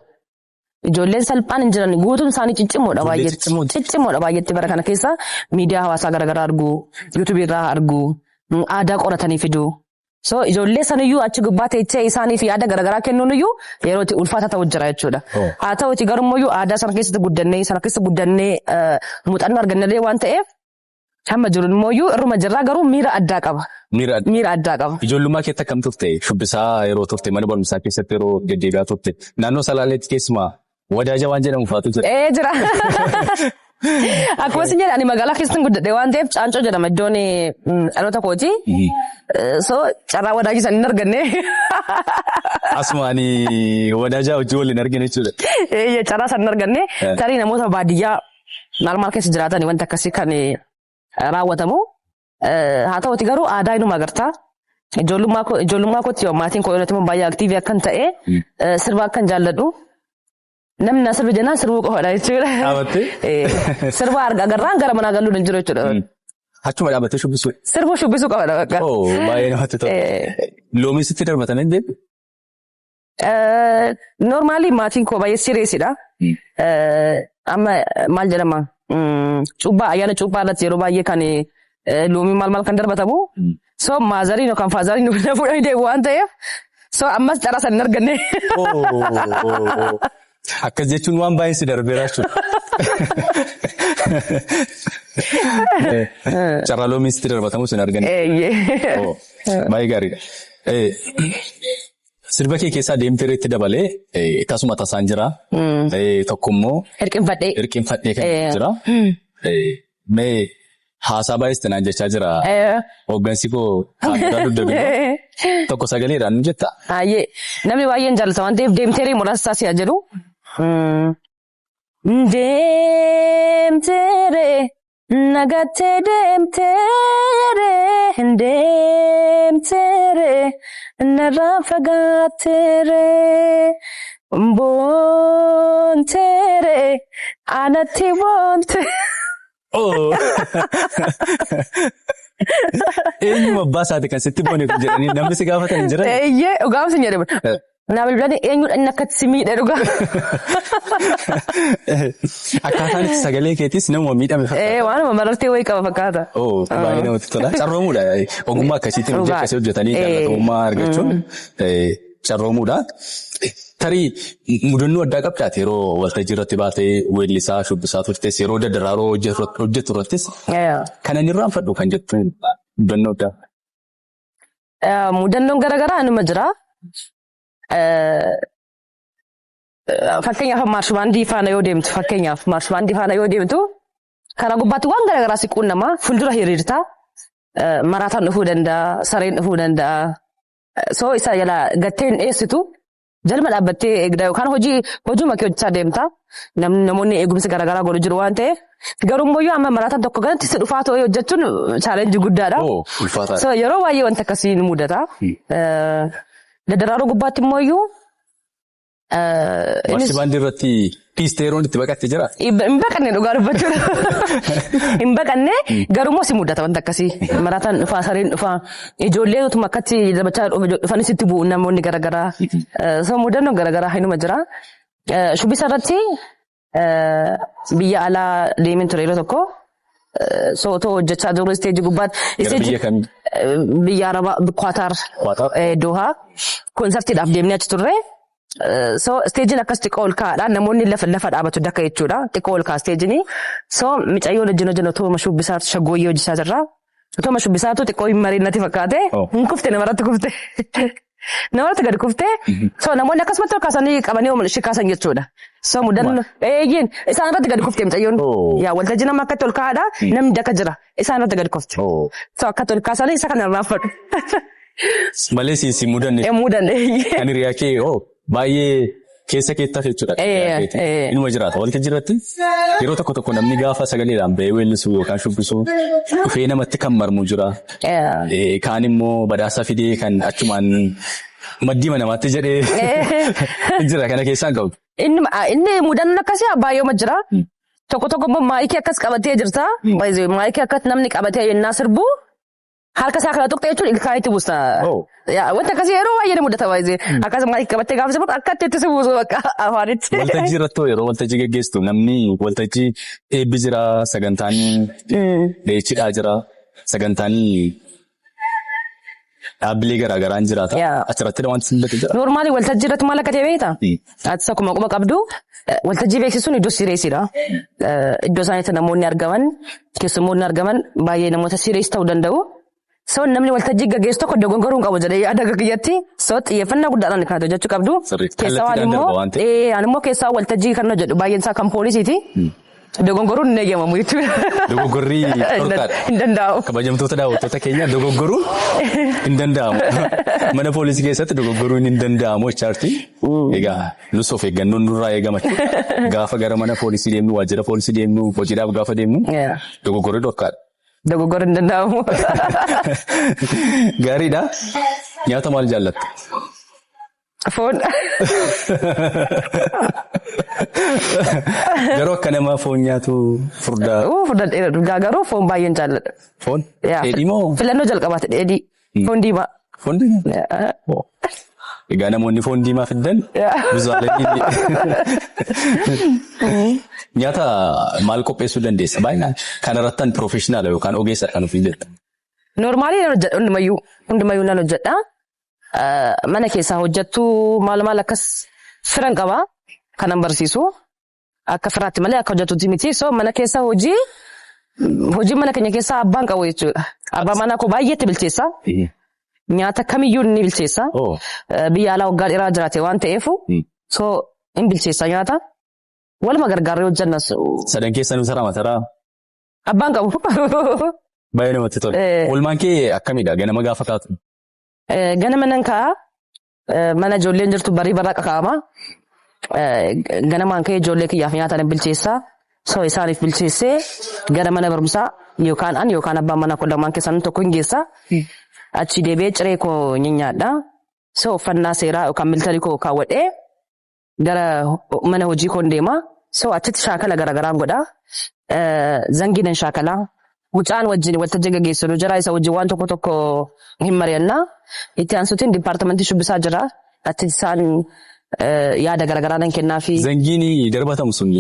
Ijoolleen salphaan hin jiran, guutuun isaanii ciccimoodha Ijoollee baay'eetti. ciccimooti. Ciccimoodha baay'eetti. Bara kana keessa miidiyaa hawaasaa garaagaraa argu, YouTubeii irraa argu, aadaa qoratanii fidu. So ijoollee saniyyuu achi gubbaa teechee isaaniif yaada garaagaraa kennuun iyyuu yeroo itti ulfaata ta'u jira jechuudha. Haa ta'uti garummayyuu aadaa sana keessa guddannee muuxannoo argannellee waan ta'eef hamma jiru immoo irruma jirraa, garuu miira addaa qaba. Miira Miira addaa qaba. Ijoollummaa keetti akkam turte? Shubbisaa yeroo turte, mana barumsaa keessatti yeroo deddeebi'aa turte, naannoo Salaaleetti keessumaa wadaaja waan jedhamu faatu jira. Ee, jira. Akkuma isin jedhe, ani magaalaa keessatti guddadhe waan ta'eef Caancoo jedhama iddoon dhaloota kooti. So carraa wadaajii sana hin arganne. Asumaan wadaajaa hojii waliin argine jechuudha. Eeyyee, carraa sana hin arganne. Tarii namoota baadiyyaa maal maal keessa jiraatan wanti akkasii kan raawwatamu. Haa ta'uti garuu aadaa inuma agartaa. Ijoollummaa kootti yoo maatiin koo irratti immoo baay'ee active akkan ta'e, sirba akkan jaalladhu. Namni na sirbi jennaan sirbuu qofadha jechuudha. Dhaabattee? Sirba agarraan gara manaa galuun hin jiru jechuudha. Achuma dhaabattee shubbisuu. Sirbuu shubbisuu qofadha bakka. Oh, baay'ee namatti tola. Loomii sitti darbatanii hin beeku? Normally maatiin koo baay'ee seriousidha. Amma maal jedhama? Cuuphaa, ayyaana cuuphaa irratti yeroo baay'ee kan loomii maal maal kan darbatamu. So motheriin yookaan fatheriin na fuudhanii deemu waan ta'eef, so ammas carraa sana hin arganne. Akkas jechuun waan baay'ee si darbeera jechuudha. Carraa loomii sitti darbatamu sin arganne. Eeyyee. Baay'ee gaariidha. Sirba kee keessaa deemtee irratti dabalee tasuma tasaan jira. Tokko immoo Hirqinfadhee. Hirqinfadhee kan jira. Mee haasaa baay'ee naan jechaa jira. Hooggansi koo kaameraa dugda duuba. Tokko sagaleedhaan nu jetta. Baay'ee. Namni baay'een jaallata waan ta'eef deemtee muraasa isaa si'a jedhu. Deemteere nagattee deemteere, deemteere narraa fagaatteere, boonteere anatti boonte. Eenyuma abbaa isaati kan sitti boone kun jedhanii namni si gaafatan hin jiran? Eeyyee, dhugaa sin jedhama. Naa bilbilanii eenyudha inni akkatti si miidhe dhugaa. Akkaataan itti sagalee keetis nama miidhame fakkaata. Ee, waanuma marartee wayii qaba fakkaata. Oh, baay'ee namatti tola. Carroomuudha. Ogummaa akkasiitiin hojii akkasii hojjetanii jaallatamummaa argachuun carroomuudha. Tarii mudannoo addaa qabdaati yeroo waltajjii irratti baatee weellisaa shubbisaa turtes, yeroo daddaraaroo hojjettu irrattis kan inni irraanfadhu kan jettu mudannoo addaa. Mudannoon garaagaraa inuma jira. Fakkeenyaaf march bandii faana yoo deemtu, fakkeenyaaf march bandii faana yoo deemtu, karaa gubbaatti waan garaagaraa si quunnama, fuuldura hiriirta, maraataan dhufuu danda'a, sareen dhufuu danda'a. So isa jala gattee hin dheessitu, jalma dhaabbattee eegda yookaan hojii hojiuma kee hojjechaa deemta. Namoonni eegumsa garaagaraa godhu jiru waan ta'eef, garuu immoo amma maraataan tokko ganatti si dhufaa ta'ee hojjechuun challenge guddaadha. Oh, ulfaataadha. So yeroo baay'ee wanta akkasii ni mudata. Daddaraaroo gubbaatti immoo iyyuu innis March bandii irratti dhiistee yeroon itti baqatte jira? Hin baqanne, dhugaa dubbachuudha. Hin baqanne, garuu immoo si mudata wanta akkasii. Maraataan dhufaa, sareen dhufaa, ijoollee utuma akkatti darbachaa dhufanis itti bu'u namoonni garaagaraa. So mudannoon garaagaraa hinuma jira. Shubbisa irratti biyya alaa deemeen ture yeroo tokko. So otoo hojjechaa jiru stage gubbaatti. Gara biyya kamii? Biyya Arabaa, Qatar. Qatar? Dohaa. Concertiidhaaf deemnee achi turre. So stageiin akkas xiqqoo ol ka'aadha. Namoonni lafa lafa dhaabatu daka jechuudha. Xiqqoo ol ka'a stageiin. So mucayyoo wajjin hojjennu otoo shubbisaa, shaggooyyee hojjechaa jirra. Otoo shubbisaatu xiqqoo hin mariin natti fakkaate. Hin kufte, namarratti kufte. Namarratti gadi kufte. So namoonni akkasumatti ol kaasanii qabanii ishee kaasan jechuudha. So mudannoo eeyyeen isaan irratti gadi kufte mucayyoon. Yaa, waltajjii nama akkatti ol ka'aadha. Namni daka jira. Isaan irratti gadi kufte. So akkatti ol kaasanii isa kana irraanfadhu. Malee siin si mudanne. Mudanne. Kan hiriyaa kee hoo baay'ee keessa keettaaf jechuudha. Eh. Inuma jiraata. Waltajjii irratti yeroo tokko tokko namni gaafa sagaleedhaan bahee weellisu yookaan shubbisu dhufee namatti kan marmu jira. Kaan immoo badhaasa fidee kan achumaan maddii namaatti jedhee jira, kana keessaan qabu. Inni mudannoon akkasii baay'eema jira. Tokko tokko immoo micii akkas qabatee jirta. Micii akkas namni qabatee yennaa sirbu harka isaa kana tuqxe jechuun ilkaan itti buusta. Yaa, wanta akkasii yeroo baay'ee ni mudata baay'ee. Akkas micii qabattee gaafa sirbu akka itti si buusu bakka afaanitti. Waltajjii irratti hoo, yeroo waltajjii geggeessitu namni waltajjii eebbi jira, sagantaan cidhaa jira, sagantaan dhaabbilee garaagaraan jiraata. Achirratti wanti si mudate jira. Normally waltajjii irratti maal akka ta'e beektaa? Atis akkuma quba qabdu, waltajjii beeksisuun iddoo seriousiidha. Iddoo isaaniitti namoonni argaman, keessummoonni argaman baay'ee namoota serious ta'uu danda'u. So namni waltajjii gaggeessu tokko dogongoruu hin qabu jedhee yaada akka kiyyatti. So xiyyeeffannaa guddaadhaan kan hojjechuu qabdu. Keessaa waan Kallattiidhaan immoo darba waan ta'eef. Ani immoo keessaa waltajjii kan hojjedhu baay'een isaa kan poolisiiti. Dogongoruun hin eeyyamamu jechuudha. Dogoggorri dhorkaadha. Hin danda'amu. Kabajamtoota daawwattoota keenya, dogoggoruun hin danda'amu. Mana poolisii keessatti dogoggoruun hin danda'amu jechaarti. Egaa nus of eeggannoon nurraa eegama. Gaafa gara mana poolisii deemnu, waajjira poolisii deemnu, hojiidhaaf gaafa deemnu dogoggorri dhorkaadha. Dogoggorri hin danda'amu. Gaariidha. Nyaata maal jaallatta? Foon. Garuu akka nama foon nyaatu furdaa. Uu, furdadheera dhugaa, garuu foon baay'een jaalladha. Foon? Yaa, Dheedhii moo? Filannoo jalqabaati dheedhii. Foon diimaa. Foon diimaa? Yaa. Egaa namoonni foon diimaa fiddan Buzaalanii nyaata maal qopheessuu dandeessa? Baay'inaan kanarrattan professional yookaan ogeessa kan ofiin jettu. Normally nan hojjedha, hundumayyuu nan hojjedha. Mana keessaa hojjettu maal maal akkas firan qaba kanan barsiisu. Akka firaatti malee akka hojjettutti miti. So mana keessa hojii mana keenya keessaa abbaan qabu jechuudha. Abbaan manaa koo baay'eetti bilcheessa. Nyaata kamiyyuu ni bilcheessa. Biyya alaa waggaa dheeraa jiraate waan ta'eef, so hin bilcheessa nyaata. Waluma gargaarree hojjenna. Sadan keessanuu taraa mataraa. Abbaan qabu. Baay'ee namatti tola. Oolmaan kee akkamidha? Ganama gaafa kaatu? Ganama nan ka'a. Mana ijoolleen jirtu barii barraqa kaa'ama. Ganamaan ka'ee ijoollee kiyyaaf nyaata nan bilcheessa. So isaaniif bilcheessee gara mana barumsaa yookaan an yookaan abbaan manaa koo lamaan keessaa tokko hin geessa. Achi deebi'ee ciree koo ni nyaadha. So uffannaa seeraa yookaan military koo kaawwadhee gara mana hojii koon deema. So achitti shaakala garaagaraan godha. Zangii nan shaakalaa. Mucaan wajjin waltajjii gaggeessinu jira. Isa wajjin waan tokko tokko hin mari'anna. Itti aansuutiin department shubbisaa jira. Achitti isaan yaada garaagaraa nan kennaafi. Zangiin darbatamu sun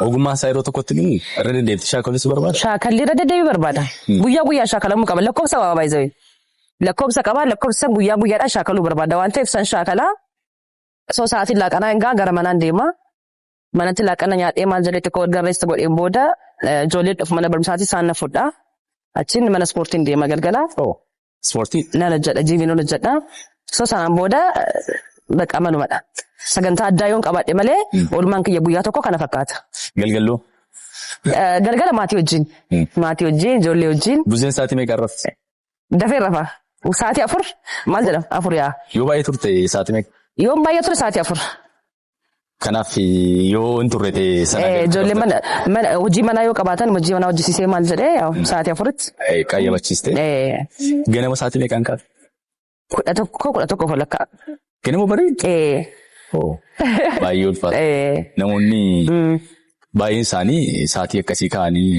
ogummaa isaa yeroo tokkotti dhumu irra deddeebitee shaakaluu si barbaada? Shaakalli irra deddeebii barbaada. Guyyaa guyyaa shaakalamuu qaba. Lakkoofsa qaba baay'ee. Lakkoofsa qaba. Lakkoofsa san guyyaa guyyaadhaan shaakaluu barbaada waan ta'eef san shaakalaa. So sa'aatiin laaqanaa hin gaa gara manaan deema. Manatti laaqana nyaadhee maal jedhee xiqqoo garreessa godheen booda ijoollee dhufu mana barumsaatti isaan na fudha. Achiin mana ispoortiin deema galgala. Oh. Ispoortii? Nan hojjedha, gym nan hojjedha. So sanaan booda bakka manumadha. Sagantaa addaa yoon qabaadhe malee oolmaan kiyya guyyaa tokko kana fakkaata. Galgalloo? Galgala maatii wajjin. Maatii wajjin, ijoollee wajjin. Buzeen sa'aatii meeqa rafti? Dafee rafa. Sa'aatii 4 maal jedhama? 4 yaa. Yoo baay'ee turte sa'aatii meeqa? Yoon baay'ee ture sa'aatii 4. Kanaaf yoo hin turre ta'e sana Ijoollee mana hojii manaa yoo qabaatan hojii manaa hojjisiisee maal jedhee sa'aatii 4tti. Qayyabachiiste. Ganama sa'aatii meeqaan kaate? 11, 11:30. Ganama bareedu? Baay'ee ulfaata. Namoonni baay'een isaanii sa'aatii akkasii ka'anii.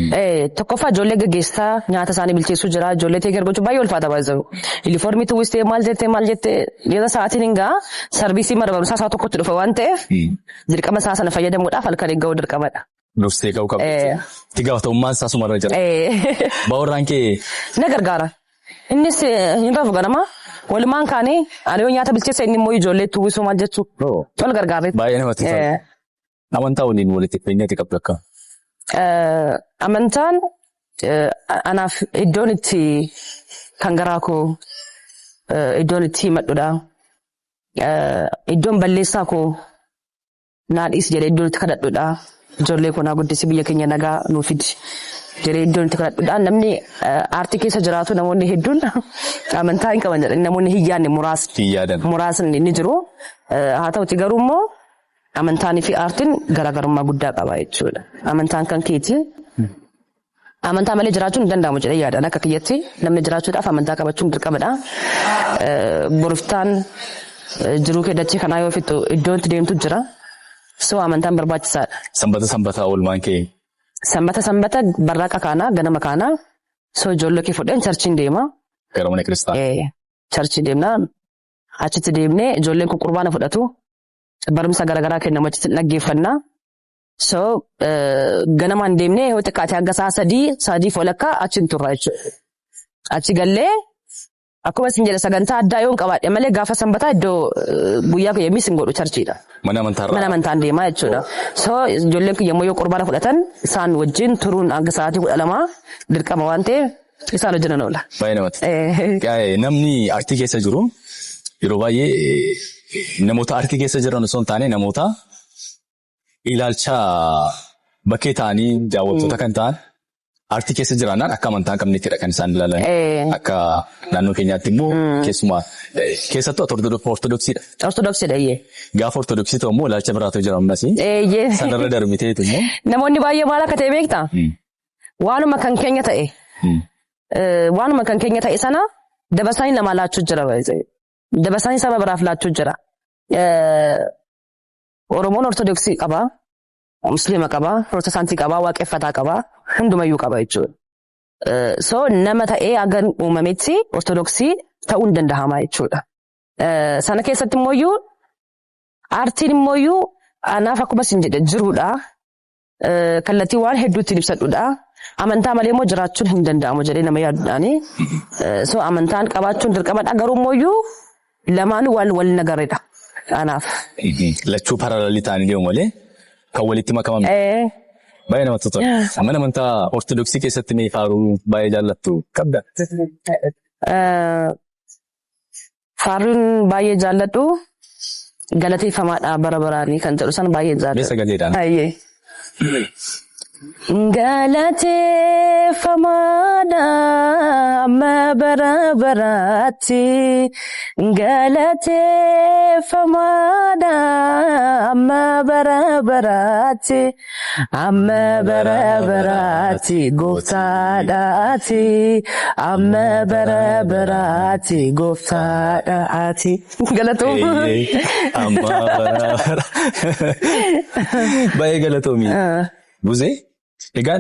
Tokkoffaa ijoollee gaggeessaa, nyaata isaanii bilcheessuu jira. Ijoollee take care gochuu baay'ee ulfaata baay'ee. Yuunifoormii uwwistee maal jettee maal jettee yeroo sa'aatiin hin ga'a service mana barumsaa sa'a tokkotti dhufa waan ta'eef dirqama isaa sana fayyadamuudhaaf halkan hin ga'u dirqamadha. Dursitee ka'uu qabdi. Itti gaafatamummaan isaa sumarra jira. Baawurraan kee? Na gargaara. Innis hin rafu ganama. Walumaan kaanii ani yoo nyaata bilcheessa inni immoo ijoollee uwwisuu maal jechuu. Wal gargaarre. Baay'ee namatti tola. Amantaa waliin walitti dhufeenya ati qabdu akka? Amantaan anaaf iddoon itti kan garaa koo iddoon itti himadhudha. Iddoon balleessaa koo naa dhiisi jedhee iddoon itti kadhadhudha. Ijoollee koo naa guddisi, biyya keenya nagaa nuu fidi jedhee iddoon itti kadhadhudha. Namni aartii keessa jiraatu namoonni hedduun amantaa hin qaban jedhanii namoonni hin yaadne muraasni. Hin yaadan. Muraasni ni jiru. Haa ta'uti garuu immoo amantaanii fi aartiin garaagarummaa guddaa qaba jechuudha. Amantaan kan keeti. Amantaa malee jiraachuun hin danda'amu jedhee yaadan akka kiyyatti namni jiraachuudhaaf amantaa qabachuun dirqamadha. Boruftaan jiruu kee dachee kanaa yoo fixxu iddoon itti deemtu jira. So amantaan barbaachisaadha. Sanbata sanbataa oolmaan kee? Sanbata sanbata barraaqa kaanaa, ganama kaanaa. So ijoollee kee fudheen churchiin deema. Gara mana kiristaanaa. Church deemna. Achitti deemnee ijoolleen kun qurbaana fudhatu. Barumsa garaagaraa kennamu achitti dhaggeeffanna. So ganamaan deemnee yoo xiqqaate hanga sa'a 3, 3:30 achi hin turra jechuudha. Achi gallee akkuma isin jedhe sagantaa addaa yoon qabaadhe malee gaafa sanbataa iddoo guyyaa kiyya miss hin godhu churchiidha. Mana amantaarraa. Mana amantaan deemaa jechuudha. So ijoolleen kiyya immoo yoo qurbaana fudhatan isaan wajjin turuun hanga sa'aatii 12 dirqama waan ta'eef isaan wajjin nan oola. Baay'ee namatti. Namni aartii keessa jiru yeroo baay'ee namoota aartii keessa jiran osoo hin taane namoota ilaalcha bakkee ta'anii daawwattoota kan ta'an aartii keessa jiraannaan akka amantaa hin qabnettidha kan isaan ilaalan. Akka naannoo keenyaatti immoo keessumaa keessattuu ati ortodoksiidha. Ortodoksiidha iyyee. Gaafa ortodoksii ta'u immoo ilaalcha biraatu jira ammas. Sanarra darbiteetu immoo. Namoonni baay'ee maal akka ta'e beektaa? Waanuma kan keenya ta'e waanuma kan keenya ta'e sana dabarsanii namaa laachuu jira. Dabarsanii saba biraaf laachuu jira. Oromoon ortodoksii qaba, musliima qaba, pirootestaantii qaba, waaqeffataa qaba, hundumayyuu qaba jechuudha. So nama ta'ee haga uumametti ortodoksii ta'uu hin danda'ama jechuudha. Sana keessatti immoo aartiin immoo anaaf akkuma isin jedhe jiruudha. Kallattii waan hedduu ittiin ibsadhuudha. Amantaa malee immoo jiraachuun hin danda'amu jedhee nama yaaduudhaani. So amantaan qabaachuun dirqamadha. Garuu immoo lamaanuu waan wal nagareedha anaaf. Lachuu parallel ta'anii deemu malee kan walitti makaman. Baay'ee namatti tola. Mana amantaa Ortodoksii keessatti mee faaruu baay'ee jaallattu qabda? Faaruun baay'ee jaalladhu "Galateeffamaadha bara baraanii" kan jedhu sana baay'ee Mee jaalladha. sagaleedhaan. Ayyee. Galateeffamaadha amma bara baraatti. Galateeffamaadha amma bara baraatti. Amma bara baraatti gooftaadhaati. Amma bara baraatti gooftaadhaati. Galatoom. Eeyyee. Amma bara bara. Baay'ee galatoomi. Buzee, egaa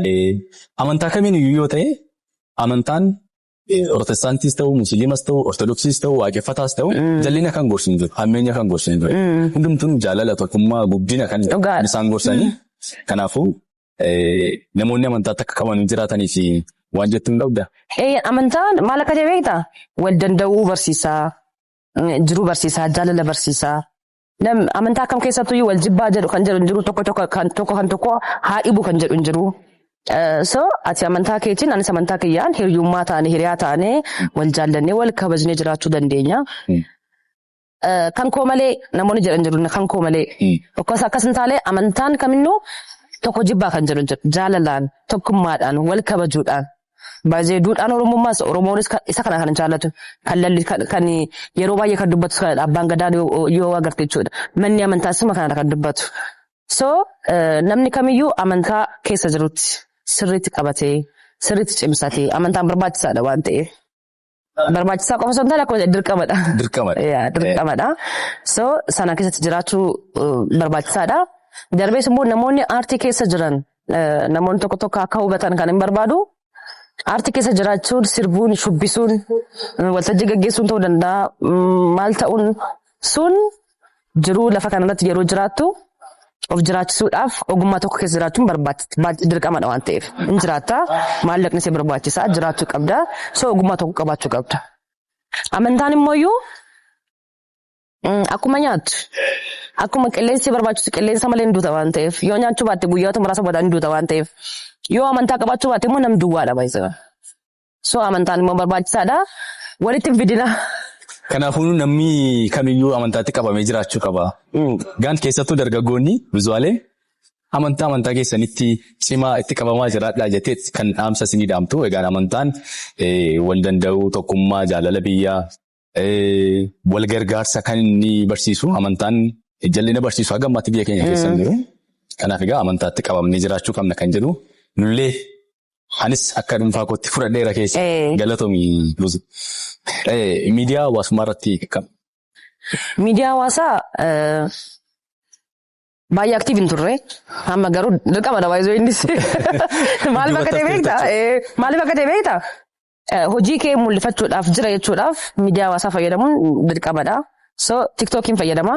amantaa kamiin iyyuu yoo ta'e, amantaan Protestaantiis ta'u, Musliimas ta'u, Ortodoksiis ta'u, Waaqeffataas ta'u, jallina kan gorsu hin jiru, hammeenya kan gorsu hin jiru. Hundumtuun jaalala, tokkummaa, guddina kan isaan gorsanii. Kanaafuu namoonni amantaatti akka qaban jiraatanii fi waan jettu hin qabda. Amantaan maal akka ta'e beektaa? Wal danda'uu barsiisaa, jiruu barsiisaa, jaalala barsiisaa. Amantaa akkam keessattuu wal jibbaa jedhu kan jedhu hin jiru, tokko tokko kan tokko kan tokko haa dhibu kan jedhu hin jiru. So ati amantaa keetiin, anis amantaa kiyyaan hiriyummaa taane, hiriyaa taane, wal jaallannee, wal kabajnee jiraachuu dandeenya. Kan koo malee namoonni jedhan jiru, kan koo malee. Akkas hin taane, amantaan kaminnuu tokko jibbaa kan jedhu hin jiru. Jaalalaan, tokkummaadhaan, wal kabajuudhaan. Baay'ee duudhaan Oromummaas, Oromoonis isa kana kan jaallatu, kan lalli kan yeroo baay'ee kan dubbatu kanadha. Abbaan gadaa yoo agarte jechuudha. Manni amantaas isuma kanadha kan dubbatu. So namni kamiyyuu amantaa keessa jirutti sirriitti qabatee, sirriitti cimsatee, amantaan barbaachisaadha waan ta'eef. Barbaachisaa qofa osoo hin taane, akkuma dirqamadha. Dirqamadha. Yaa, dirqamadha. So sana keessatti jiraachuu barbaachisaadha. Darbees immoo namoonni aartii keessa jiran, namoonni tokko tokko akka hubatan kan hin barbaadu. Aartii keessa jiraachuun, sirbuun, shubbisuun, waltajjii gaggeessuun ta'uu danda'a. Maal ta'uun sun, jiruu lafa kanarratti yeroo jiraattu of jiraachisuudhaaf ogummaa tokko keessa jiraachuun dirqamadha waan ta'eef. Hin jiraatta, maallaqni si barbaachisaa, jiraachuu qabda. So ogummaa tokko qabaachuu qabda. Amantaan immoo akkuma nyaattu, akkuma qilleensi barbaachisu, qilleensa malee hin duuta waan ta'eef, yoo nyaachuu baatte guyyoota muraasa booda hin duuta waan ta'eef, yoo amantaa qabaachuu baatte immoo nam duwwaadha baay'isee. So amantaan immoo barbaachisaadha. Walitti hin fidina. Kanaafuu namni kamiyyuu amantaatti qabamee jiraachuu qaba. Gaan keessattuu dargaggoonni vizuwaalee amantaa keessanitti cimaa itti qabamaa jiraadhaa jettee kan dhaamsa isinii dhaamtu. Egaan amantaan wal danda'uu, tokkummaa, jaalala biyyaa, wal gargaarsa kan inni barsiisu, amantaan jal'ina barsiisu haga ammaatti biyya keenya keessa hin jiru. Kanaaf egaa amantaatti qabamnee jiraachuu qabna kan jedhu nullee, anis akka dhuunfaa kootti fudhadheera keessa. Galatoomii, Luuzi. Miidiyaa hawaasummaa irratti akkam? Miidiyaa hawaasaa baay'ee active hin turre. Amma garuu dirqamadha baay'ee innis. Maaliif akka ta'e beektaa? Maaliif akka ta'e beektaa? Hojii kee mul'ifachuudhaaf, jira jechuudhaaf miidiyaa hawaasaa fayyadamuun dirqamadha. So TikTokiin fayyadama.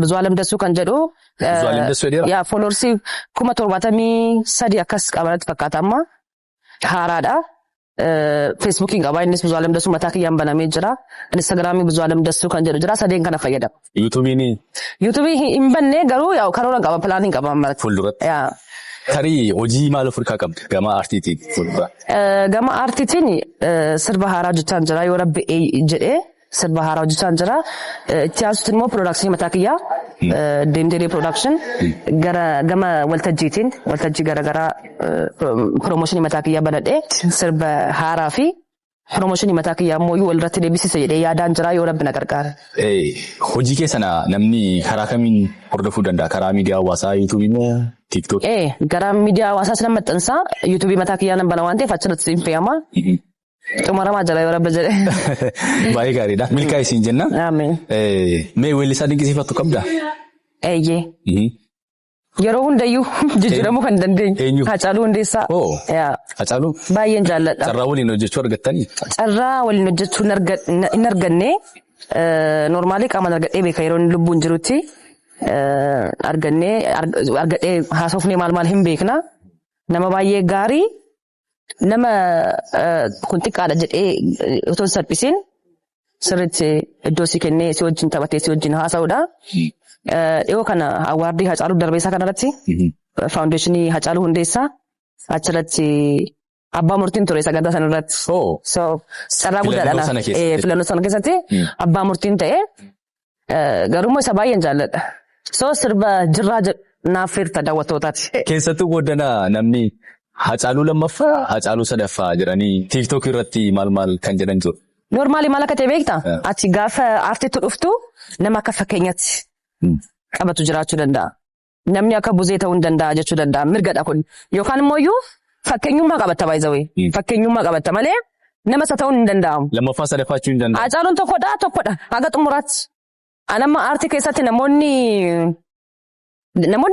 Bizuwaalem Dassuu kan jedhu. Bizuwaalem Dassuu jedheera? Yaa, followersii 73,000 akkas qaba natti fakkaata amma. Haaraadha. Feesbuukiin qaba, innis Bizuwaalem Dassuu mataa kiyyaan banamee jira. Instagiraamii Bizuwaalem Dassuu kan jedhu jira. Sadeen kana fayyadama. Yuutuubiin? Yuutuubii hin banne, garuu yaa karoora qaba, planii qaba amma. Fuulduratti. Yaa. Tarii hojii maal of harkaa qabda gama aartiitiin fuuldura? Gama aartiitiin sirba haaraa hojjechaa jira, yoo Rabbi jedhee sirba haaraa hojjechaa jira. Itti aansutti immoo production mataa kiyyaa, Deemdeelee Production, gara gama waltajjiitiin waltajjii garaagaraa promotion mataa kiyyaa banadhee, sirba haaraa fi promotion mataa kiyyaa immoo walirratti deebisisa jedhee yaadaan jira, yoo Rabbi na gargaara. Hojii kee sana namni karaa kamiin hordofuu danda'a? Karaa miidiyaa hawaasaa, yuutuubii moo TikTokii? Gara miidiyaa hawaasaas nan maxxansaa, yuutuubii mataa kiyyaa nan bana waan ta'eef achirratti hin fe'ama. Xumuramaa jira, yoo Rabbi jedhe. Baay'ee gaariidha. Milkaa'ii siin jenna. Ameen. Mee weellisaa dinqisiifattu qabdaa? Eeyyee. Yeroo hundayyuu jijjiiramuu kan dandeenyu. Eenyu? Haacaaluu Hundeessaa. Oo. Yaa. Hacaaluu. Baay'een jaalladha. Carraa waliin hojjechuu argattanii? Carraa waliin hojjechuu hin arganne. Normally qaamaan argadhee beeka yeroo inni lubbuun jirutti argannee argadhee haasofnee maal maal hin beekna. Nama baay'ee gaarii, nama kun xiqqaadha jedhee otoo hin salphisiin sirriitti iddoo si kennee si wajjin taphatee si wajjin haasa'udha. Dhiyoo kana award Hacaaluu Darbeessaa kanarratti, foundation Hacaaluu Hundeessaa achirratti abbaa murtiin ture sagantaa sanarratti. Oh. So carraa guddaadha. Filannoo sana keessatti. Filannoo sana keessatti abbaa murtiin ta'e, garuu isa baay'een jaalladha. So sirba Jirraa jedhu naaf feerta daawwattootaati. Keessattuu booddana namni Hacaaluu lammaffaa, Hacaaluu sadaffaa jedhanii TikTok irratti maal maal kan jedhan jiru. Normally maal akka ta'e beektaa? Ati gaafa aartiitti dhuftu nama akka fakkeenyatti qabatu jiraachuu danda'a. Namni akka Buzee ta'uu hin danda'a jechuu danda'a. Mirgadha kun. Yookaan immoo iyyuu fakkeenyummaa qabatta baay'isawee. Fakkeenyummaa qabatta malee nama isa ta'uun hin danda'amu. Lammaffaa sadaffaa jechuu hin danda'amu. Hacaaluun tokkodha, tokkodha haga xumuraatti. Anamma aartii keessatti namoonni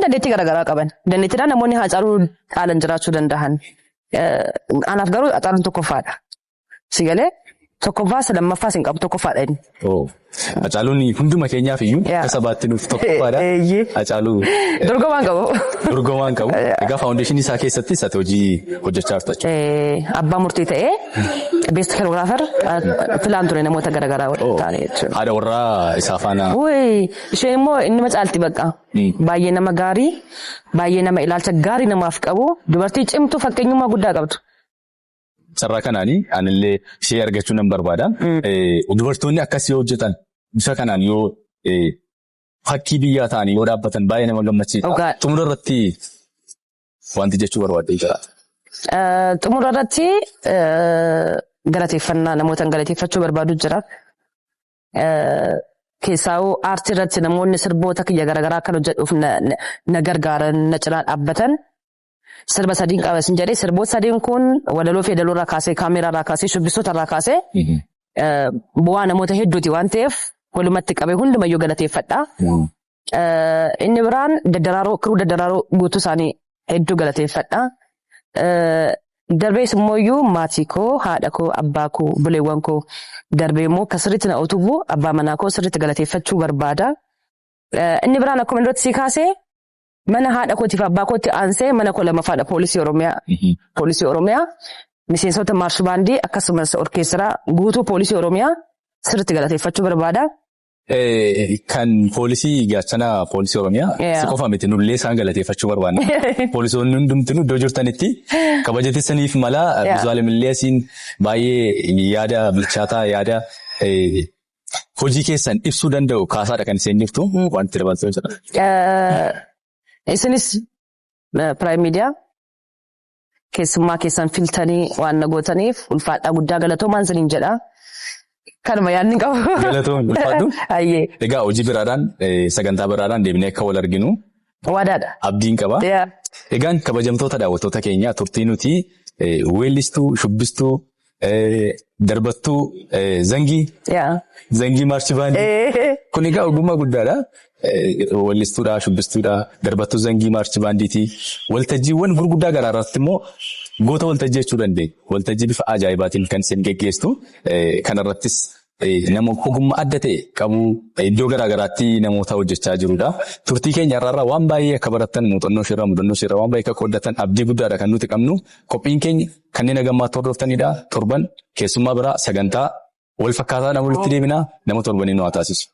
dandeettii garaagaraa qaban. Dandeettiidhaan namoonni Hacaaluu caalan jiraachuu danda'an. Anaaf garuu Hacaaluun tokkoffaadha. Si galee, tokkoffaas lammaffaas hin qabu, tokkoffaadha inni. Oh. Hacaaluun hunduma keenyaaf iyyuu akka sabaatti nuuf tokkoffaadha. Hacaaluu Dorgomaan qabu. Dorgomaan qabu. Egaa foundation isaa keessattis ati hojii hojjechaa jirta jechuudha. Abbaa murtii ta'ee, best choreographer filaan ture namoota garaagaraa ta'anii jechuudha. Haadha warraa isaa faana. Wuy, isheen immoo inni macaalti bakka. Baay'ee nama gaarii, baay'ee nama ilaalcha gaarii namaaf qabu, dubartii cimtuu fakkeenyummaa guddaa qabdu. Carraa kanaanii anillee ishee argachuu nan barbaada. Dubartoonni akkasii yoo hojjetan, bifa kanaan yoo fakkii biyyaa ta'anii yoo dhaabbatan baay'ee nama gammachiisa. Xumura irratti wanti jechuu barbaadde jiraata. Xumura irratti galateeffannaa namoota galateeffachuu barbaadu jira. Keessaa'uu aartii irratti namoonni sirboota kiyya garaagaraa kan hojjedhuuf na gargaaran, na cinaa dhaabbatan. Sirba sadiin qaba sin jedhee, sirboota sadiin kun walaloo fi yeedaloo irraa kaasee, kaameeraa irraa kaasee, shubbistoota irraa kaasee bu'aa namoota hedduuti waan ta'eef walumatti qabee hundumayyuu galateeffadha. Inni biraan Daddaraaroo, crew Daddaraaroo guutuu isaanii hedduu galateeffadha. Darbees immoo maatii koo, haadha koo, abbaa koo, buleewwan koo, darbee immoo akka sirriitti na utubu abbaa manaa koo sirriitti galateeffachuu barbaada. Inni biraan akkuma duratti sii kaasee mana haadha kootiif abbaa kootti aansee mana koo lammaffaadha Poolisii Oromiyaa. Poolisii Oromiyaa miseensota march band akkasumas orkeestiraa guutuu Poolisii Oromiyaa sirriitti galateeffachuu barbaada. Kan poolisii, gaachana Poolisii Oromiyaa si qofa miti, nullee isaan galateeffachuu barbaanna. Poolisoonni hundumtinuu iddoo jirtanitti kabajatissaniif mala. Visuaalimillee asiin baay'ee yaada bilchaataa, yaada hojii keessan ibsuu danda'u kaasaadha kan isheen jirtu, wanti dabaltuu jira. Isinis Prime Media keessummaa keessan filtanii waan na gootaniif ulfaadhaa, guddaa galatoomaan isiniin jedha. Kanuma yaadni qabu. Galatoon, ulfaadhu. Ayyee. Egaa hojii biraadhaan, sagantaa biraadhaan deebinee akka wal arginu Waadaadha. abdiin qaba. Egaan kabajamtoota daawwattoota keenya, turtii nuti weellistuu, shubbistuu, darbattuu zangii, zangii march band. Kun egaa ogummaa guddaadha. Weellistuudha, shubbistuudha, darbattuu zangii march bandiiti. Waltajjiiwwan gurguddaa garaagaraatti immoo goota waltajjii jechuu dandeenya. Waltajjii bifa ajaa'ibaatiin kan isin geggeessitu. Kanarrattis nama ogummaa adda ta'e qabu, iddoo garaagaraatti namoota hojjechaa jirudha. Turtii keenya irraa waan baay'ee akka barattan, muuxannoo isheerraa, mudannoo isheerraa waan baay'ee akka qooddatan abdii guddaadha kan nuti qabnu. Qophiin keenya kanneen hagammaatti hordoftanidha. Torban keessummaa biraa sagantaa wal fakkaataadhaan walitti deebina, nama torbanii nu haa taasisu.